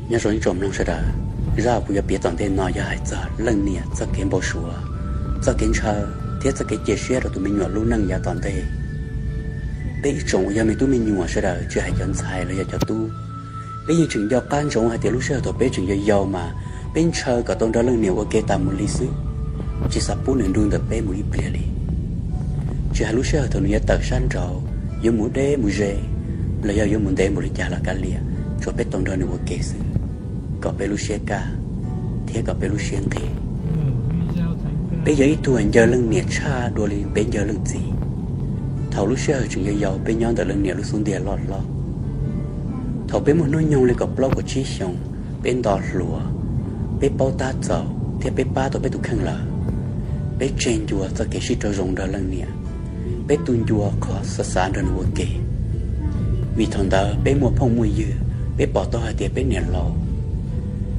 Nyob zoo ib tsoom mloog sawv daws, zaj uas kuv yuav piav tom ntej no yog hais txog leej niam txoj kev npau suav, txoj kev ntshaw thiab txoj kev cia siab rau tus me nyuam lub neej yav tom ntej. Peb ib tsoom uas yog me tub me nyuam sawv daws, tsis hais cov ntxhais los yog cov tub, peb yeej tseem nco qab ntsoov hais tias lub sij hawm thaum peb tseem yau yau mas peb ntshaw kom tau nrog leej niam ua ke tas mus li xwb, tsis xav pub nws nrug ntawm peb mus ib pliag li. Tsis hais lub sij hawm thaum nws yuav tawm sab nraud, yuav mus deb mus ze, los yog yuav mus ntev npaum li cas los kav liam, tsuas peb tau nrog nws ua ke xwb, kom peb lub siab kaj thiab kom peb lub siab nqig. Peb yog ib tug uas ncaws leej niam tshaj dua li peb ncaws leej txiv. Thaum lub sij hawm tseem yau yau peb nyob ntawm leej niam lub xub ntiag loj hlob. Thaum peb muaj hnub nyoog li kaum plaub kaum tsib xyoos, peb nto hluas, peb paub tab txaus thiab peb pab tau peb tus kheej lawm, peb tseg ncua txoj kev sib raug zoo nrog leej niam. Peb tu ncua qhov xav xav nrog nws ua ke. Vim thaum ntawd peb muaj phooj muaj ywg, peb pom tau hais tias peb niam laus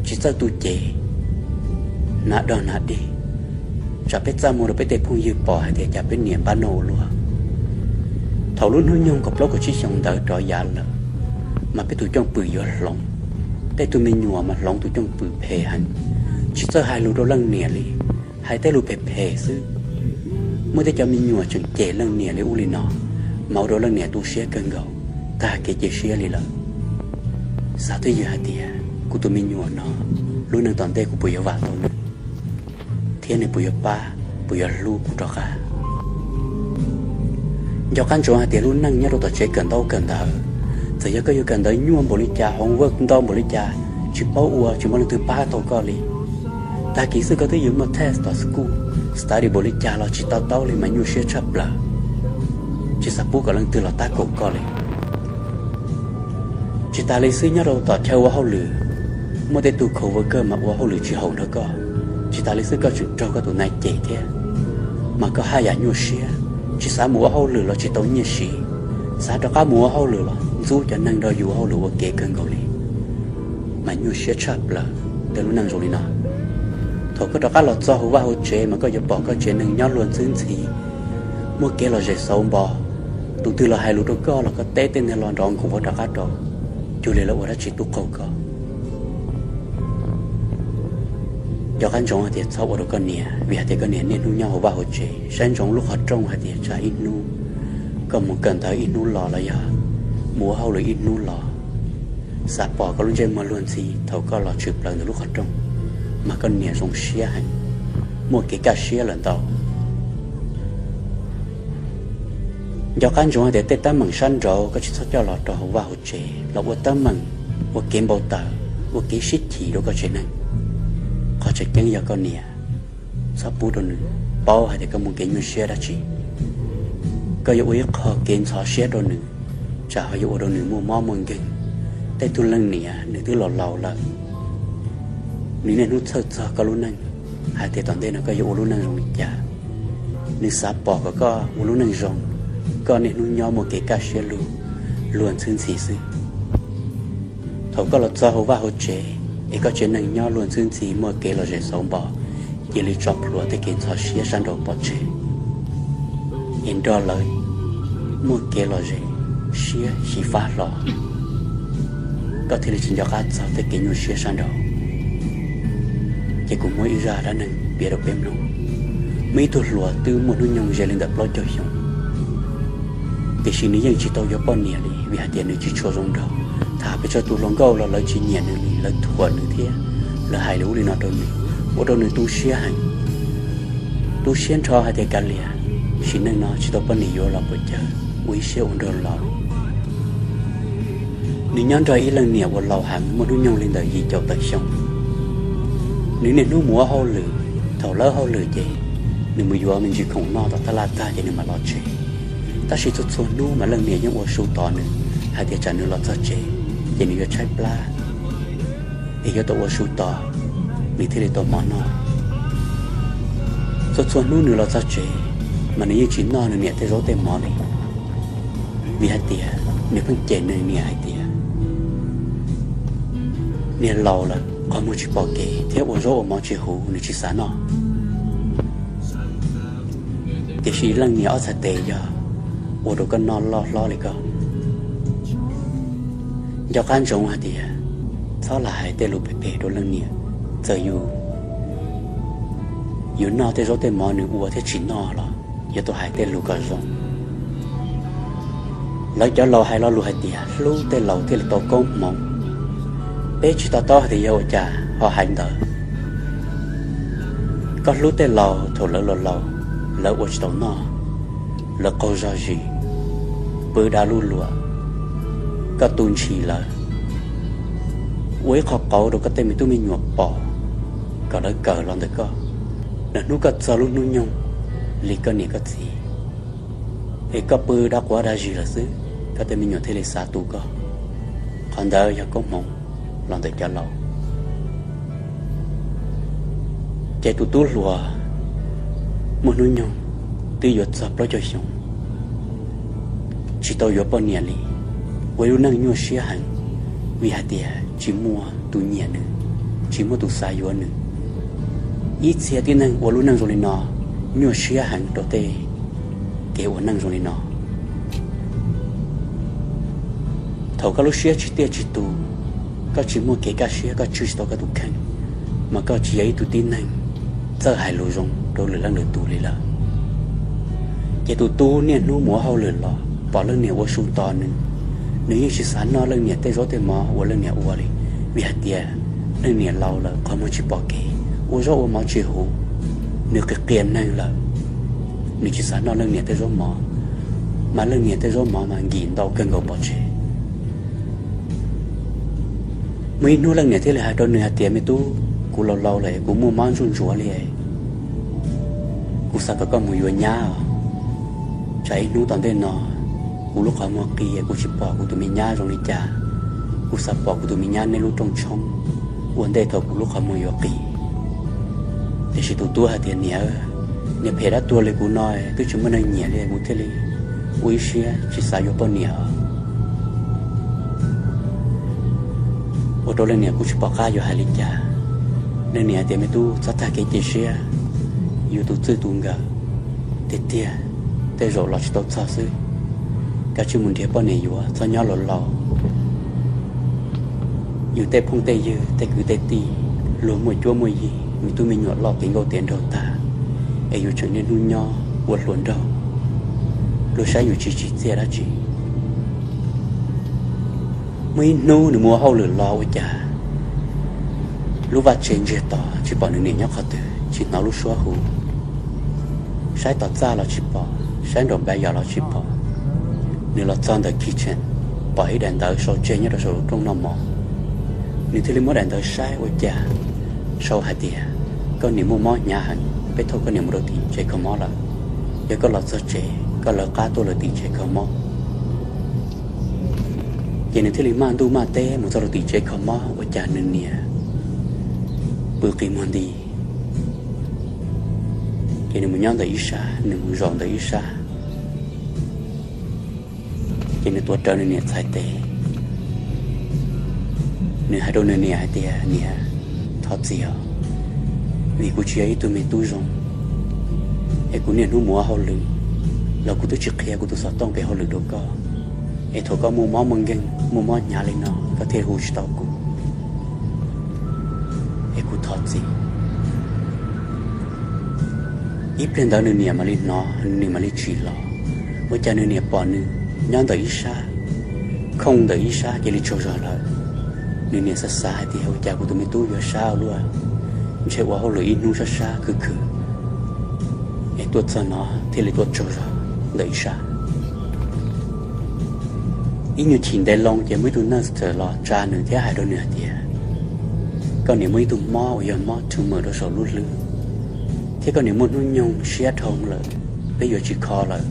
tsis txawj tu cev, hnav dog hnav dig, tsam peb txaj muag rau peb tej phooj ywg pom hais tias cas peb niam npab noj ua luaj. Thaum lub hnub nyoog kaum plaub kaum tsib xyoos ntawd rov yav lawm, mas peb tus cooj pwm yuav hloov. Tej tug me nyuam mas hloov tus cooj pwm phem heev, tsis txawj hais lus rau leej niam li, hais tej lus phem phem xwb. Muaj tej cov me nyuam tseem cem leej niam li ub li no, mas ua rau leej niam tu siab kawg nkaus, tag kev cia siab li lawm. Xav twj ywm hais tias kuv tus me nyuam no, lub neej tom ntej kuv puas yuav vam tau nws, thiab nws puas yuav pab, puas yuav hlub kuv rov qab. Nco qab ntsoov hais tias lub neej nyob rau tom tsev kawm ntaub kawm ntawv, txawm yog koj yuav kawm ntawv nyuaj npaum li cas, hoov vawj ntau npaum li cas, tsis paub ua, tsis muaj leej twg pab tau koj li. Tag kis xwb koj twb yuav muaj test tom school, study npaum li cas los tsis to taub li mas nyuaj siab tshaj plaws, tsis xav pub kom leej twg los tab kaum koj li. Tsis tas li xwb, nyob rau tom chaw ua hauj lwm, muaj tej tug coworker mas ua hauj lwm tsis haum nrog koj. Tsis tas li xwb, koj tseem raug koj tus nai cem thiab, mas koj haj yam nyuaj siab, tsis xav mus ua hauj lwm los tsis tau nyiaj siv, xav rov qab mus ua hauj lwm los ntxub cov neeg nrog yus ua hauj lwm ua ke kawg nkaus li, mas nyuaj siab tshaj plaws tej lub neej zoo li no. Thaum koj rov qab los txog hauv vaj hauv tsev mas koj yuav pom koj tsev neeg nyob luag ntxwb ntxhi, muaj kev lom zem xauv npo. Tus twg los hais lus rau koj los koj teb tej niag lo nrov nkuav rov qab rau, cuag li lawv ua dab tsi tub qaug koj. Nco qab ntsoov hais tias txhob ua rau koj niam, vim hais tias koj niam niaj hnub nyob hauv vaj hauv tsev saib ntsoov lub qhov rooj hais tias tsam ib hnub koj mus kawm ntawv ib hnub los los yog mus ua hauj lwm ib hnub los, xav pom koj lub ntsej muag luag ntxhi thaum koj los tshwm plaws ntawm lub qhov rooj, mas koj niam zoo siab heev, muaj kev kaj siab lawm ntau. Nco qab ntsoov hais tias tej teeb meem sab nraud koj tsis txhob coj los rau hauv vaj hauv tsev los ua teeb meem, ua kev npau taws, ua kev sib chim rau koj tsev neeg. Qhov tseem ceeb yog koj niam, txhob pub rau nws paub hais tias koj muaj kev nyuaj siab dab tsi. Koj yuav ua ib qho kev ntxhov siab rau nws, tsam ho yuav ua rau nws muaj mob muaj nkeeg. Tej tug leej niam nws twb los laus lawm, nws niaj hnub txhawj txog koj lub neej, hais tias tom ntej no koj yuav ua lub neej zoo li cas. Nws xav pom kom koj ua lub neej zoo, koj niaj hnub nyob muaj kev kaj siab lug, luag ntxhwb ntxhi xwb. Thaum koj los txog hauv vaj hauv tsev es koj tsev neeg nyob luag ntxhwb ntxhi muaj kev lom zem xauv npo, cia li tso plhuav tej kev ntxhov siab sab nraud pov tseg, es nrog lawv muaj kev lom zem siab xyiv fab hlo, koj thiaj li tsis nco qab txog tej kev nyuaj siab sab nraud. Ces kuv muab ib zaj dab neeg piav rau peb mloog. Muaj ib tug hluas twb muaj hnub nyoog ze li ntawm plaub caug xyoo, tiam sis nws yeej tsis tau yuav poj niam li vim hais tias nws tsis tshua zoo nraug. Tham pes tsawg tus hluas nkauj los lawv tsis nyiam nws li, lawv thuam nws thiab lawv hais li ub li no rau nws, ua rau nws tu siab heev. Tu siab nrho hais tias kav liam, sim neej no tsis tau poj niam yuav los puas cawg, ua ib siab ua nraug los. Nws nyob nrog ib leej niam uas laus heev muaj hnub nyoog li ntawm yim caum tawm xyoo. Nws niaj hnub mus ua hauj lwm, thaum lawb hauj lwm ces nws mus yuav me ntsis khoom noj tom taj laj tag ces nws mam los tsev. Tab sis txhua txhua hnub mas leej niam yeej ua su tos nws hais tias tsam nws los txog tsev ces nws yuav tshaib plab, es yuav tau ua su tos nws thiaj li tau mov noj. Txhua txhua hnub nws los txog tsev mas nws yeej tsis noj nws niam tej zaub tej mov li, vim hais tias nws pheej cem nws niam hais tias niag laus lawm qhov muag tsis pom kev thiab ua zaub ua mov tsis huv nws tsis xav noj. Tiam sis leej niam ob txhais tes yog ua rau koj noj loj hlob li koj. Nco qab ntsoov hais tias txhob lam hais tej lus phem phem rau leej niam. Txawm yus, yus noj tej zaub tej mov nws ua thiab tsis noj los yuav tau hais tej lus kom zoo. Lawv cov laus hais lo lus hais tias hlub tej laus thiaj li tau koob hmoov. Peb tsis to taub hais tias yog ua cas ho hais ntawd. Koj hlub tej laus thaum lawv laus laus, lawv ua tsis tau noj, lawv qaug zog zis, pw dav luj luam, koj tu ntshis lawv, ua ib qho qauv rau koj tej me tub me nyuam pom, kom lawv kawm los ntawm koj. Lwm hnub koj txog lub hnub nyoog li koj niam koj txiv, es koj pw dav quav dav zis lawm xwb, koj tej me nyuam thiaj li xav tu koj. Qhov ntawd yog koob hmoov los ntawm cov laus. Ces tus tub hluas muaj hnub nyoog twb yuav txog plaub caug xyoo, tsis tau yuav poj niam li, ua ib lub neej nyuaj siab heev, vim hais tias tsis muaj tus nyiam nws, tsis muaj tus xav yuav nws. Ib txhia tib neeg ua lub neej zoo li no nyuaj siab heev rau tej kev ua neej zoo li no. Thaum koj lub siab tsis tiaj tsis tus, koj tsis muaj kev kaj siab, koj tswj tsis tau koj tus kheej, mas koj tsis yog ib tug tib neeg txawj hais lus zoo rau lwm leej lwm tus li lawm. Ces tus tub niaj hnub mus ua hauj lwm los pom leej niam ua su tos nws, nws yeej tsis xav noj leej niam tej zaub tej mov uas leej niam ua li, vim hais tias leej niam laus lawm qhov muag tsis pom kev, ua zaub ua mov tsis huv, nws qias qias neeg lawm, nws tsis xav noj leej niam tej zaub mov, mas leej niam tej zaub mov mas nkim ntau kawg nkaus pov tseg. Muaj ib hnub leej niam thiaj li hais rau nws hais tias, me tub, kuv laus laus lawm, kuv muaj mob ntsuj ntsuav li, kuv xav kom koj mus yuav nyab os. Tsam ib hnub tom ntej no kuv lub qhov muag qis, kuv tsis pom kuv tus me nyab zoo li cas, kuv xav pom kuv tus me nyab neb lub rooj tshoob ua ntej thaum kuv lub qhov muag yuav qis. Tiam sis tus tub hais tias, niam, niag phem dab tuag li kuv no twb tsis muaj neeg nyiam li, kuv thiaj li ua ib siab tsis xav yuav poj niam. Ua rau leej niam kuj tsis pom qab yuav hais li cas. Leej niam hais tias, me tub, txhob tag kev cia siab, yus tus txij tus nkawm tiag tiag, tej zaum los tsis tau txog xwb. Kav tsij mus nrhiav poj niam yuav, txhob nyob laus laus. Yus tej phooj tej ywg, tej kwv tej tij, luag muaj cuab muaj yig, me tub me nyuam loj tiav nkauj tiav nraug tag, es yus tseem niaj hnub nyob ua hluas nraug, luag saib yus tsis tsim txiaj dab tsi. Muaj ib hnub nws mus ua hauj lwm los ua cas lub vaj tse ntsiag to, tsis pom nws niam nyob qhov twg, tsis hnov lub suab hu. Saib tom txaj los tsis pom, saib nraum npa yos los tsis pom. Nws los txog ntawm kitchen, pom ib daim ntawv sau tseg nyob rau saum rooj noj mov. Nws thiaj li muab daim ntawv saib ua cas sau hais tias, koj niam muaj mob hnyav heev, peb thauj koj niam mus rau tim tsev kho mob lawm. Yog koj los txog tsev, koj lawv qab tuaj lawm tim tsev kho mob. Ces nws thiaj li maj ntuj maj teb mus txog rau tim tsev kho mob, ua cas nws niam pw qi muag nti. Ces nws mus nyob ntawm ib sab, nws mus zaum ntawm ib sab. Ces nws tuav rawv nws niam txhais tes, nws hais rau nws niam hais tias, niam, thov txim os, vim kuv tsis yog ib tug me tub zoo, es kuv niaj hnub mus ua hauj lwm los kuv twb tsis qhia kuv tus xov tooj pem hauj lwm rau koj, es thaum koj muaj mob muaj nkeeg muaj mob hnyav li no koj thiaj hu tsis tau kuv, es kuv thov txim. Ib pliag ntawd nws niam mam li hnov, nws niam mam li tsim los, ua cas nws niam pom nws nyob ntawm ib sab, khooj ntawm ib sab cia li tsaug zog lawm. Nws niam xav xav hais tias, ua cas kuv tus me tub yuav sab ua luaj, ntshe ua hauj lwm ib hnub sab sab khwv khwv, es tuaj txog no thiaj li tuaj tsaug zog ntawm ib sab. Ib nyuag chim ntev loo ces muaj ib tug nurse los tsa nws thiab hais rau nws hais tias, koj niam muaj ib tug mob uas yog mob tumor rau saum lub hlwb, thiab koj niam muaj hnub nyoog siab dhau lawm, peb yuav tsis kho lawm.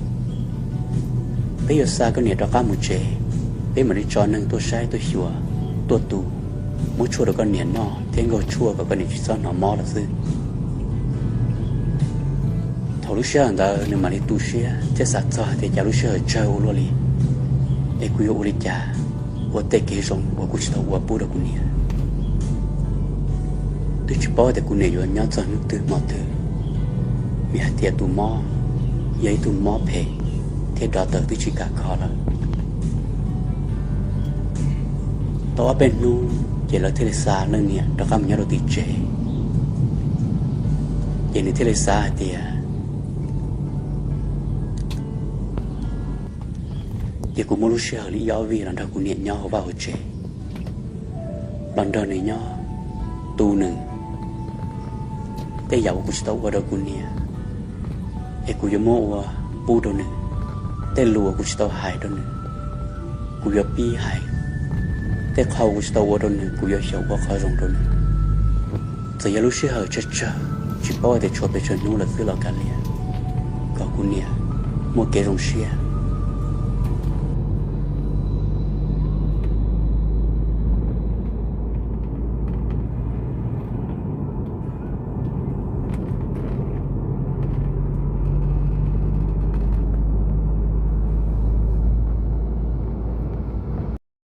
Peb yuav xa koj niam rov qab mus tsev, peb mam li tso neeg tuaj saib tuaj xyuas, tuaj tu, muab tshuaj rau koj niam noj thiab nkaug tshuaj kom koj niam tsis txhob hnov mob lawm xwb. Thaum lub sij hawm ntawd nws mam li tu siab thiab xav txog hais tias cas lub sij hawm tsawg ua luaj li, es kuv yuav ua li cas ua tej kev zoo uas kuv tsis tau ua pub rau kuv niam. Twb tsis paub tias kuv niam yuav nyob txog hnub twg hmo twg, vim hais tias tus mob yog ib tug mob phem thiab doctor twb tsis kam kho lawm. Tau ob peb hnub, Ces lawv thiaj li xa leej niam rov qab mus nyob rau tim tsev. Ces nws thiaj li xav hais tias, ces kuv muab lub sij hawm li ib ob vij los nrog kuv niam nyob hauv vaj hauv tsev, los nrog nws nyob, tu nws tej yam uas kuv tsis tau ua rau kuv niam, es kuv yuav muab ua pub rau nws. Tej lus uas kuv tsis tau hais rau nws, kuv yuav pib hais. Tej qhov uas kuv tsis tau ua rau nws, kuv yuav xyaum ua qhov zoo rau nws. Txawm yog lub sij hawm tsawg tsawg, tsis paub hais tias tshuav pes tsawg hnub lawm xwb los kav liam, kom kuv niam muaj kev zoo siab.